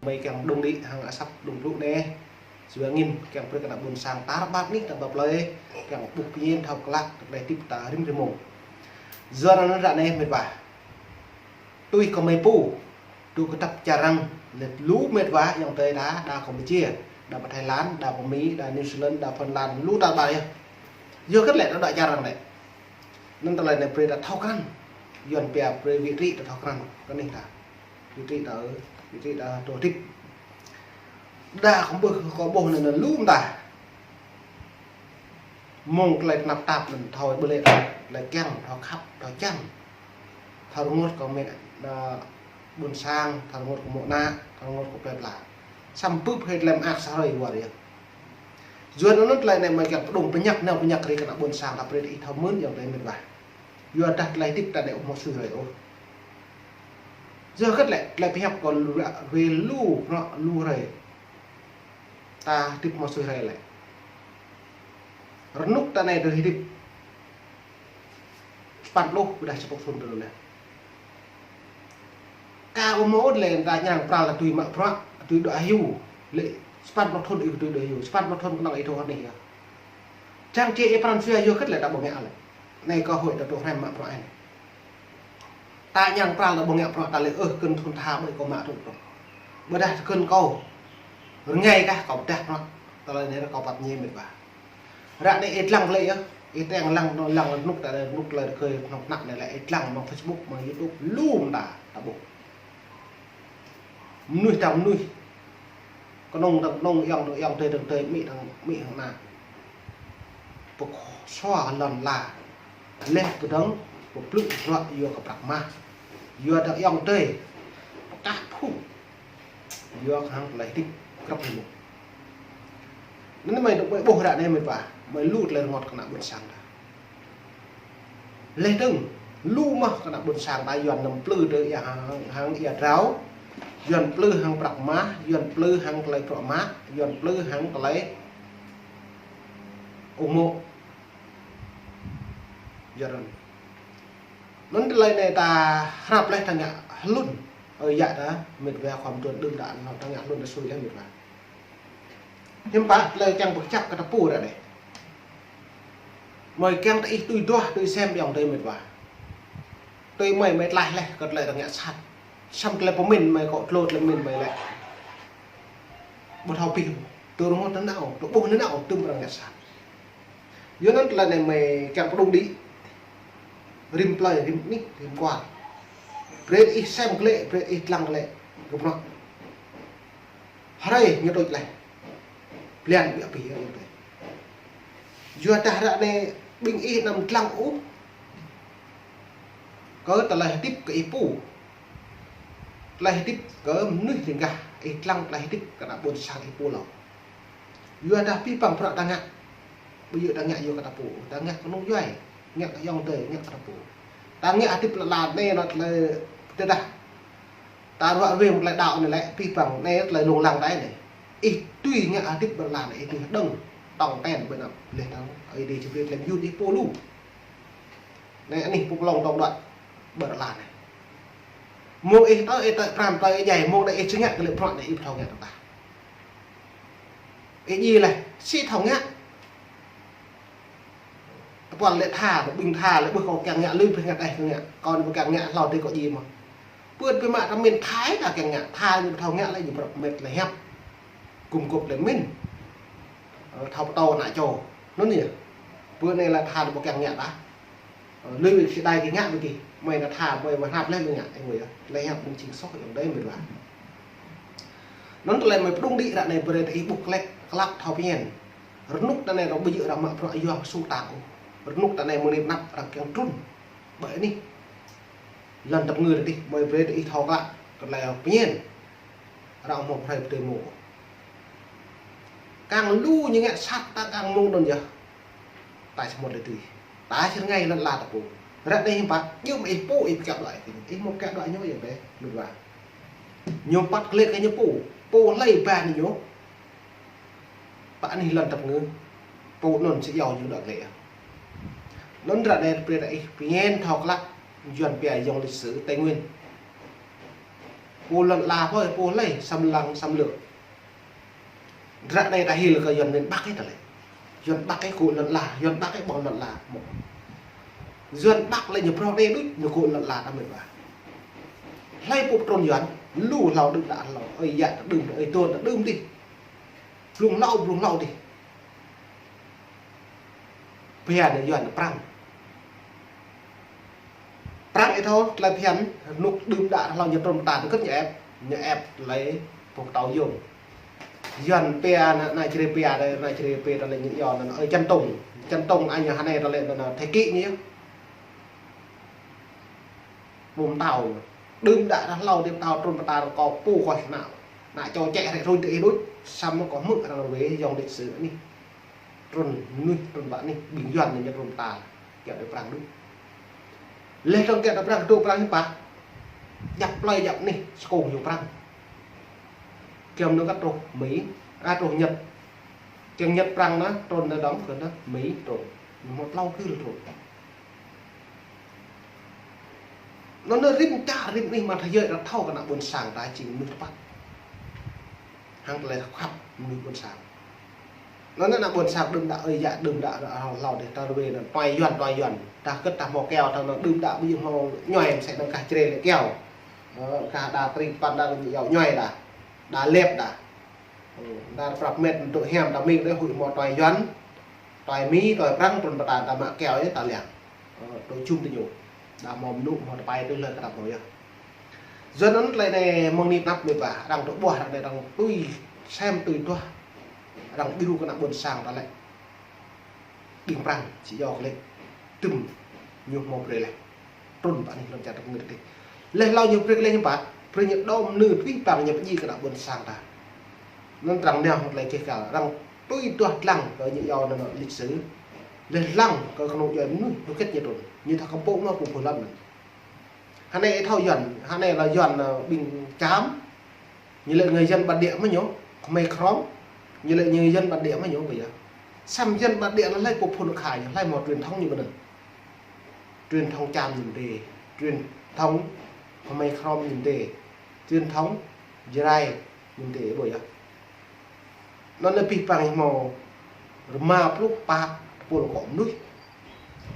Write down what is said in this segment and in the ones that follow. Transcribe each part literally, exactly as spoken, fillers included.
Mơi kiăng pơdŏng đĭ hăng asăp pơdŏng brŭ anai. Yua ngĭn kiăng brơi kơ ană ƀôn sang ta rơbat anih ta pơ plơi, kiăng ƀuh pơñen thâo klă kơ tơlơi hơdip ta rĭm rĭm mông. Yua anŭn ră anai mĕt wa. Tui kơ mơi pô, tui kơ tăp čar arăng, lĕ lu mĕt wa ayŏng adơi đa, đa Campuchia, đa pơ Thái Lan, đa pơ Mi, đa New Zealand, đa Phần Lan, lu ta ƀă yơh. Yua hơget lĕ đa đa čar arăng lĕ. Anŭn tơlơi anai brơi ta thâo krăn. Yuan pia brơi wĭ trĭ ta thâo krăn kơ anih ta. Wĭ trĭ ta, wĭ trĭ ta tơlơi hơdip. Đa kơ ƀuh, kơ ƀuh anŭn lu mơta. Mơ̆ng tơlơi tơnap tap anŭn thâo ƀơi lĕ, tơlơi kiăng, thâo khăp, thâo čang. Thâo rơngot kơ mĕt, ană ƀôn sang, thâo rơngot kơ mơ̆ ană, thâo rơngot kơ plơi pla. Samơ̆ bưp hơi tơlơi mơak sa hrơi wơr yơh. Yua anŭn tơlơi anai mơi kiăng pơdŏng pơñăk, nao pơñăk rĭ kơ ană ƀôn sang ta brơi ih thâo mơ̆n ayŏng adơi mĕt wa. Yua dah tơlơi hơdip ta anai ƀu hmâo sui hrơi ôh. Yua hơget lĕ, tơlơi pơhiăp kơ lu, ră ruai lu, ră lu hrơi. Ta hơdip hmâo sui hrơi lĕ. Rơnŭk ta anai tơlơi hơdip. Sapăn pluh, ƀôdah sapăn thŭn tơlơi lĕ. Ka ƀu hmâo ôh lĕ ta ñang pral ta tui mă bruă, tui dŏ hyu. Lĕ sapăn pluh thŭn ih tui dŏ hyu, sapăn pluh thŭn kơnơ̆ng ih thâo hơnĭ yơh. Čang či ih pran jua yua hơget lĕ ta ƀu ngă lĕ. Anai kơ hơi ta tŭ hrăm mă bruă anai. Ta ñang pral ta ƀu ngă bruă ta lĕ, ơ, kơ̆n thŭn tha ƀơi kơ mă tŭ tŭ. Ƀôdah kơ̆n kâo. Rơngai kah kâo pơdah bruă. Tơlơi anai kâo pap ñe mĕt wa. Ră anai ih lăng lĕ yơh, ih tơ̆ng lăng, lăng rơnŭk ta, rơnŭk tơlơi rơkơi rơnŭk anăp anai lĕ ih lăng mơ̆ng Facebook, mơ̆ng YouTube, lu mơta ta ƀuh. Mơnuih tơ̆ng mơnuih. Kơnŭng tơ̆ng kơnŭng, ayŏng tơ̆ng ayŏng, adơi tơ̆ng adơi, amĭ tơ̆ng amĭ hăng ană. Pơkơsua lŏn ala. Leh pơdơ̆ng, pơplư bruă yua kơ prăk mah. Yua tơ̆ng ayŏng adơi. Pơkah phŭ. Yua kơ hăng tơlơi hơdip krăp hơmư̆. Anŭn mơi dŏ mơi ƀuh ră anai mĕt wa, mơi lu tơlơi rơngot kơ ană ƀôn sang ta. Leh dơ̆ng, lu mơ̆ kơ ană ƀôn sang ta Yuan anăm plư tơ ia hăng, hăng ia drao, Yuan plư hăng prăk mah, Yuan plư hăng tơlơi prăk mah, Yuan plư hăng tơlơi ung mô̆. Yua anŭn. Anŭn tơlơi anai ta hrăp leh ta ngă hlŭn. Ơ yă ta, mĕt wa khŏm tuan đưm đă, ta ngă hlŭn ta sui leh mĕt wa. Hiư̆m pă tơlơi kiăng pơkơjăp kơ ta pô ră anai. Mơi kiăng ta ih tui duah, tui sem ayŏng adơi mĕt wa. Tui mơi, mơi tlaih leh kơ tơlơi arăng ngă sat. Samơ̆ tơlơi pơmĭn mơi kơ tlô tơlơi pơmĭn mơi lĕ. Ƀu thâo pih, tŭ rơngot nanao, tŭ ƀuh nanao, tŭm arăng ngă sat. Yua anŭn tơlơi anai mơi kiăng pơdŏng đĭ. Rĭm plơi, rĭm anih, rĭm kual. Brơi ih sem glaĭ, brơi ih lăng glaĭ. Gơ̆p rŏ. Hrơi ñu tui leh. Blan ƀiă pih yơh tui. Yua dah ră anai ƀing ih anăm lăng ôh. Kơ tơlơi hơdip kơ ih pô. Tơlơi hơdip kơ mơnuih riêng gah, ih lăng tơlơi hơdip kơ ană ƀôn sang ih pô lŏ. Yua dah pih păng bruă ta ngă. Ƀu djơ̆ ta ngă yua kơ ta pô, ta ngă kơ nŭng djuai, ngă kơ ayŏng adơi, ngă kơ ta pô. Ta ngă hơdip lŏn ala anai anŭn tơlơi tơdah. Ta ruă ruê mơ̆ng tơlơi đaŏ anai lĕ, pih păng anai tơlơi lông lăng ta anai. Ih tui ngă hơdip ƀơi lŏn ala anai, ih tui hơđơ̆ng, tong ten ƀơi anăp leh dơ̆ng, Ơi Adai či brơi tơlơi mơyun ih pô lu. Anai anih pô pơlông tong đuaĭ ƀơi lŏn ala anai. Mơ̆ng ih tơ, ih tơ pran tơ ih djai, mơ̆ng anai ih či ngă kơ lĕ bruă anai ih ƀu thâo ngă tơdah. Ih djai leh, sĭ thâo ngă. Tơpul lĕ tha, ƀing tha lĕ ƀuh kâo kiăng ngă lui ƀing ngă teh kơ ngă. Kâo anai ƀu kiăng ngă hlâo tih kâo djai mơ̆n. Pơ̆t ƀu mă tơmĭn tha ih ta kiăng ngă, tha ñu ƀu thâo ngă lĕ ñu prăp mĕt lĕ hiăp. Gum gôp lĕ mĭn. Ơ, thâo pơtô ană čô. Anŭn yơh. Pơ̆t anai lĕ tha ñu ƀu kiăng ngă ta. Ơ, lui ƀing si đai kơ ngă ƀing kih. Mơi ană tha, mơi mă hrăp leh mơi ngă, ih mơi yơh. Lĕ hiăp mơ̆ng čing soh ayŏng adơi mĕt wa. Anŭn tơlơi mơi pơdŏng đĭ ră anai brơi ta ih ƀuh klĕ, klă thâo pơñen. Rơnŭk ta anai arăng ƀu djơ̆ arăng mă bruă yua kơ sung tang ôh. Rơnŭk ta anai mơ̆ng anai anăp arăng kiăng trŭn. Ƀơi anih. Lŏn tơpơngư ta dih, mơi brơi ta ih thâo klă. Tơlơi pơñen. Arăng hmâo pơhrơi pơtơi mơ̆. Kiăng lu ñu ngă sat ta kiăng mơ̆ng anŭn yơh. Ta či mŭt lĕ tui. Ta či rơngai lŏn ala ta pô. Ră anai hiư̆m pă, ñu mă ih pô ih pơkiaŏ đuaĭ kơ ñu. Ih mơ̆ pơkiaŏ đuaĭ ñu yơh bĕ, mĕt wa. Ñu păt glaĭ kơ ñu pô. Pô hlơi ban ñu. Pă anih lŏn tơpơngư. Pô anŭn či iâu ñu đuaĭ glaĭ. Anŭn ră anai brơi ta ih pơñen thâo klă, Yuan pia dòng lịch sử Tây Nguyên. Pô lŏn ala hơi, pô hlơi xâm lăng xâm lược. Ră anai ta hil kơ Yuan miền Bắc ấy ta lĕ. Yuan Bắc ấy gơ̆ lŏn ala, Yuan Bắc ấy ƀơ̆ng lŏn ala. Yuan Bắc lĕ ñu prŏng đe đuč, ñu gơ̆ lŏn ala ta mĭn wa. Hlơi pô trŭn Yuan, lu hlâo đưm đă hlâo, ơi yă ta đưm, ơi tôn ta đưm dih. Blung hlâo, blung hlâo dih. Phiăn Yuan Prăng. Prăng ih thâo, tơlơi phiăn, rơnŭk đưm đă hlâo ñu trŭn pơtă, ñu kơ̆t ñu ĕp, ñu ĕp tơlơi pơtâo yôm. Yuan pia, ană, ană Jrai pia, ană Jrai pia, tơlơi ñu yua, ană, ơi, chân tùng. Chân tùng, ană, hơnai tơlơi, ană, thế kỷ ñu. Pơtâo. Đưm đă hlâo, đưm đă trŭn pơtă, kâo pô kâo ană. Ană čô čĕ hrĕ rui tơ ih đuč, samơ̆ kâo hmư̆ arăng ruai yŏng lịch sử anih. Trŭn mơnuih, trŭn pơ anih, ƀing Yuan anai ñu trŭn pơtă, kiăo đuaĭ Prăng đuč. Leh dơ̆ng kiăo đuaĭ Prăng, dŏ Prăng hiư̆m pă. Djăp plơi djăp anih, skôl ñu Prăng. Kiăng mơnuih kơ truh Mi, a, truh Nhật. Kiăng Nhật Prăng anai, trŭn anai dơ̆ng, kơ anai Mi trŭn. Ñu hmâo tlâo gưl trŭn. Anŭn anai rĭm čar rĭm anih mơ̆ng thế giới arăng thâo kơ ană ƀôn sang ta jing mơnuih tơpă. Hăng tơlơi khăp mơnuih ƀôn sang. Anŭn anai ană ƀôn sang đưm đă ơi yă đưm đă hlâo hlâo dih ta ruai anŭn tuai Yuan tuai Yuan. Ta kơ̆t ta hmâo kiăo ta anŭn đưm đă ƀu djơ̆ hmâo ñuai mơsĕ anŭn kah Jrai lĕ kiăo. Ơ, kah đa Tri Păn đa ñu yua ñuai đa. Đa lĕp đa. Ơ, đa prăp met dŏ hiam ta mĭn đơi huĭ hmâo tuai Yuan. Tuai Mi, tuai Prăng, trŭn pơtă ta mă kiăo yơh ta liăng. Ơ, dŏ jum tơ ñu. Đa hmâo mơnŭ, hmâo tơpai tui hlơi kơ ta hmâo yơh. Yua anŭn tơlơi anai mơ̆ng anai pơanăp mĭn wa, arăng dŏ ƀuah, arăng anai arăng tui sem tui duah. Arăng ƀiă ru kơ ană ƀôn sang ta lĕ. Ƀing Prăng, či yua kơ lĕ. Tơm ñu hmâo brơi leh. Trŭn pơ anih lŏn čar tơpơngơ̆t tih. Leh hlâo ñu brơi leh hiư̆m pă, brơi ñu đom nư tui păng ñu pơjing kơ ană ƀôn sang ta. Anŭn arăng nao hŏt lĕ keh kal, arăng tui duah lăng kơ ñu yua anŭn lịch sử. Leh lăng kơ kơnuk djuai mơnuih, ñu kơ̆t ñu trŭn. Ñu ta kơpŏk mă pơpŭ lăm. Hơnai ih thâo Yuan, hơnai lĕ Yuan, ơ, ƀing Čam. Ñu lĕ người dân bản địa mơ̆ ñu, Khmer Krom. Ñu lĕ người dân bản địa mơ̆ ñu ƀu yơh. Samơ̆ dân bản địa anŭn hlơi pô phŭn kha ñu, hlơi hmâo truyền thống ñu ƀơi anŭn. Truyền thống Čam ñu dê, truyền thống Khmer Krom ñu dê, truyền thống Jrai ñu dê ƀu yơh. Anŭn lĕ pih păng hmâo rơma pluh pă tơpul akŏ mơnuih.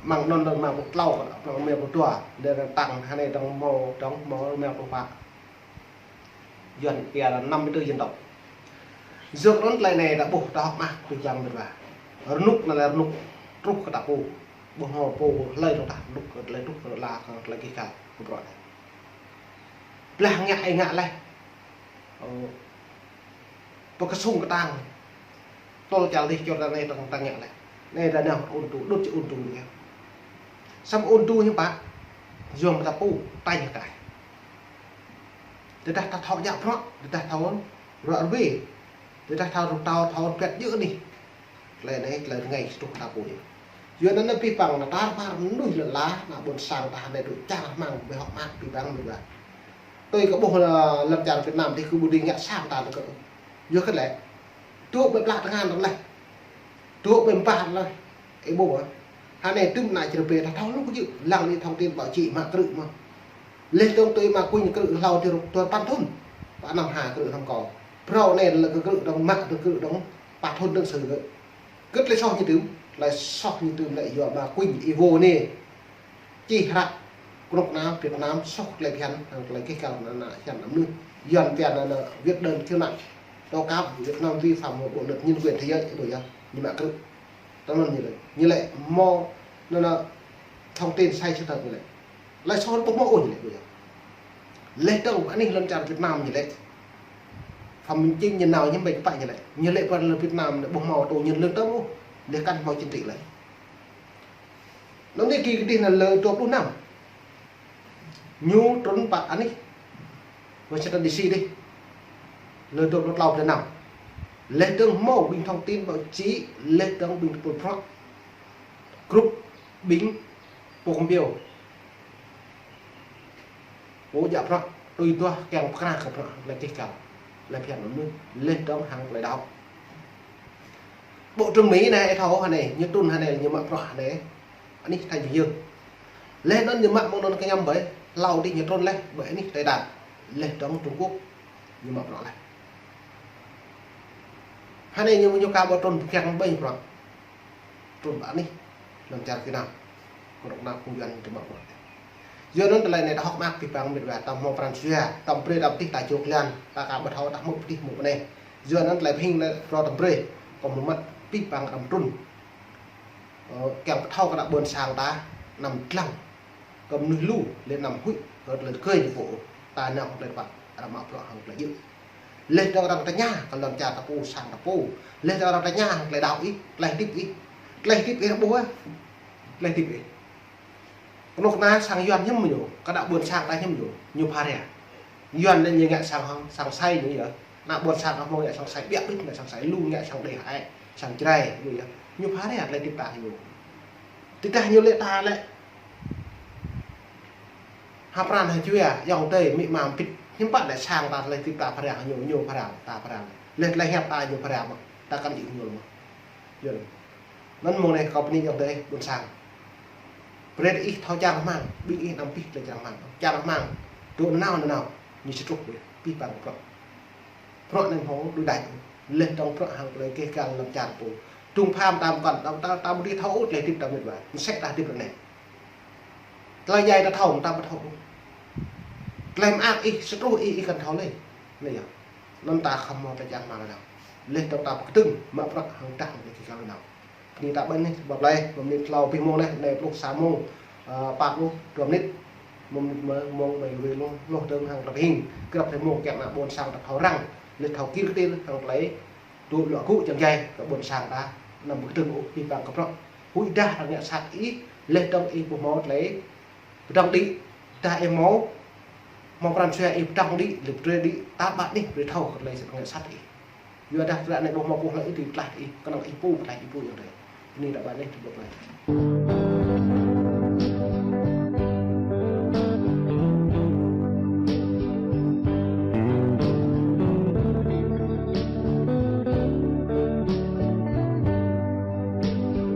Mơ̆ng anŭn rơma pluh tlâo, rơma pluh dua, lĕ tăng hơnai tăng hmâo, tăng hmâo rơma pluh pă. Yuan pia là năm mươi tư dân tộc. Yua anŭn tơlơi anai ta ƀuh ta hơ̆k mơak pih păng mĭn wa. Rơnŭk anai lĕ rơnŭk truh kơ ta pô. Ƀu hmâo pô hlơi truh ta, rơnŭk kơ tơlơi truh kơ la kơ tơlơi kih kal kơ bruă anai. Blah ngă ih ngă leh. Ơ, pơkơsŭng kơtang. Tơl čar dih čor ta anai tăng, tăng ngă leh. Anai ta nao ôn tŭ, đŭt či ôn tŭ anai. Samơ̆ ôn tŭ hiư̆m pă. Yua mơ̆ ta pô, tañ hơkai. Tơdah ta thâo djă bruă, tơdah thâo ruă ruai. Tơdah thâo rŭ thâo, thâo pĕt djơ̆ anih. Tơlơi anai, tơlơi rơngai truh ta pô yơh. Yua anŭn anai pih păng anai tar ƀar mơnuih lĕ lah, ană ƀôn sang ta anai dŏ čar hmang ƀơi hŏk mơak pih păng mĭn wa. Tui kơ ƀuh lĕ lăm čar Việt Nam dih kơ ƀu dưi ngă sang ta tơ kơ. Yua kơ lĕ. Dŏ ƀơi plah tơngan tơlơi. Dŏ ƀơi ƀah tơlơi. Ih ƀuh hă. Hơnai tơm ană Jrai pia ta thâo lu kơ jư̆, lăng anai thông tin báo chí mă krư̆ mơ̆. Leh dơ̆ng tui mă kuñ krư̆ hlâo dih rơ̆k tuan păn thŭn. Pă năm ha krư̆ năm kâo. Phrâo anai lĕ kơ krư̆ dơ̆ng mă dơ̆ng krư̆ dơ̆ng pă thŭn dơ̆ng sư gơ̆. Kơ̆t tơlơi soh ñu tơm, tơlơi soh ñu tơm lĕ yua mă kuñ ih ƀuh anai. Čih hră kơnuk kơna Việt Nam soh tơlơi phiăn, hăng tơlơi kih kal ană phiăn ană mơnuih. Yuan phiăn ană viết đơn khiếu nại. Tố cáo Việt Nam vi phạm bộ luật nhân quyền thế giới, ih ƀuh yơh. Ñu mă krư̆. Tơl anŭn ñu lĕ, ñu lĕ hmâo anŭn thông tin sai sự thật ñu lĕ. Tơlơi soh ƀu hmâo ôh ñu lĕ ƀu yơh. Leh dơ̆ng anih lŏn čar Việt Nam ñu lĕ. Phạm Minh Chính ñu nao ñu ƀĕ pă ñu lĕ. Ñu lĕ pơ lŏn Việt Nam anai ƀu hmâo tù nhân lương tâm ôh. Leh kăn hmâo chính trị lĕ. Anŭn anai kơ dih anai lơ dua pluh năm. Ñu trŭn pơ anih Washington D C dih. Lơ dua pluh tlâo pluh năm. Leh dơ̆ng hmâo ƀing thông tin báo chí, leh dơ̆ng ƀing tơpul bruă. Grup ƀing pô kơm biêu. Pô djă bruă, tui duah kiăng pơkra kơ bruă, tơlơi kih kal. Tơlơi phiăn mơnuih, leh dơ̆ng hăng tơlơi đaŏ. Bộ trưởng Mỹ anai, ih thâo hơnai, ñu trŭn hơnai, ñu mă bruă hơnai. Anih Thái Bình Dương. Leh anŭn ñu mă mơ̆ng anŭn kơñăm ƀơi, hlâo dih ñu trŭn leh, ƀơi anih Tây Đàn. Laih dơ̆ng Trung Quốc ñu mă bruă laih. Hơnai ñu, ñu ka ƀu trŭn pơkiăng ƀơi bruă. Trŭn ƀă anih lăm čar Việt Nam. Kơnuk kơna phung Yuan ñu mă bruă. Yua anŭn tơlơi anai ta hơ̆k mơak pih pang mĕt wa, ta hmâo pran jua, ta brơi ta pơtih ta jŏk lan, ta ka ƀu thâo ta hmư̆ pơtih hmư̆ pơ anai. Yua anŭn tơlơi pơhing anai rŏ ta brơi, kơ mơmăt pih pang arăng trŭn. Ơ, kiăng pơthâo kơ ană ƀôn sang ta, anăm dlăng. Kơ mơnuih lu, lĕ anăm huĭ, kơ tơlơi tơkơi ñu pô, ta nao hăng tơlơi pă, arăng mă bruă hăng tơlơi djơ̆. Laih dơ̆ng arăng tơña, kơ lŏn čar ta pô, sang ta pô. Laih dơ̆ng arăng tơña, hăng tơlơi đaŏ ih, tơlơi hơdip ih. Tơlơi hơdip ih ƀuh, tơlơi hơdip ih. Kơnuk kơna sang Yuan hiư̆m ñu, kơ ană ƀôn sang ta hiư̆m ñu, ñu phara. Yuan anai ñu ngă sang hăng, sang sai ñu yơh. Ană ƀôn sang ta hmâo ngă sang sai, biă bĭt ngă sang sai, lu ngă sang đê hơai, sang Jrai ñu yơh. Ñu phara tơlơi hơdip ta ñu. Tơdah ñu lĕ ta lĕ ha pran ha jua, ayŏng adơi, amĭ ama pit, hiư̆m pă lĕ sang ta tơlơi hơdip ta phara ñu, ñu phara, ta phara. Laih tơlơi hiăp ta ñu phara mơ̆n, ta kăn djơ̆ ñul mơ̆n. Yơh. Anŭn mơ̆ng anai kâo bơni ayŏng adơi ƀôn sang. Brơi ih thâo čang rơmang, ƀing ih anăm pĭ tơlơi čang rơmang. Čang rơmang, dŏ nanao nanao, ñu či truh ƀơi, pih pang bruă. Bruă anai hmâo đuaĭ đač. Laih dơ̆ng bruă hăng tơlơi keh gal lăm čar pô. Dŭng pham tam kăn, tam, tam, tam ƀu thâo ôh tơlơi hơdip ta mĕt wa. Mơsĕ ta hơdip ră anai. Tơlơi djai ta thâo, ta ƀu thâo ôh. Tơlơi mơak ih, sa truh ih, ih kăn thâo lơi. Anai yơh. Anŭn ta khŏm hmâo tơlơi čang rơmang nanao. Laih dơ̆ng ta pơkơdơ̆ng, mă bruă hăng tah hăng tơlơi keh gal nanao. Bơni ta ƀơi anai, bap lai, mơ̆ng mơnit klâo pih mông anai, anai pluh sa mông, ơ, pă̱ pluh dua mơnit, mơ̆ng mơnit mơ̆ng, mơ̆ng ƀơi wê lŏh, lŏh dơ̆ng hăng tơlơi pơhing, krăp tơlơi mông kiăng ană ƀôn sang ta thâo răng, laih thâo kir kơtir, hăng tơlơi tŭ luă gŭ jăng jai, kơ ƀôn sang ta, anăm pơkơdơ̆ng ôh, pih pang kơ bruă. Huĭ dah arăng ngă sat ih, laih dơ̆ng ih ƀu hmâo tơlơi pơdơ̆ng đĭ, dah ih hmâo, hmâo pran jua ih pơdơ̆ng đĭ, laih brơi đĭ, ta ƀă anih brơi thâo kơ tơlơi arăng ngă sat ih. Yua dah tơlơi anai ƀu hmâo pô hlơi ih tơtlaih ih, kơnơ̆ng ih pô tơtlaih ih pô ayŏng adơi. Bơni ta ƀơi anai, tơlơi ƀuh anai.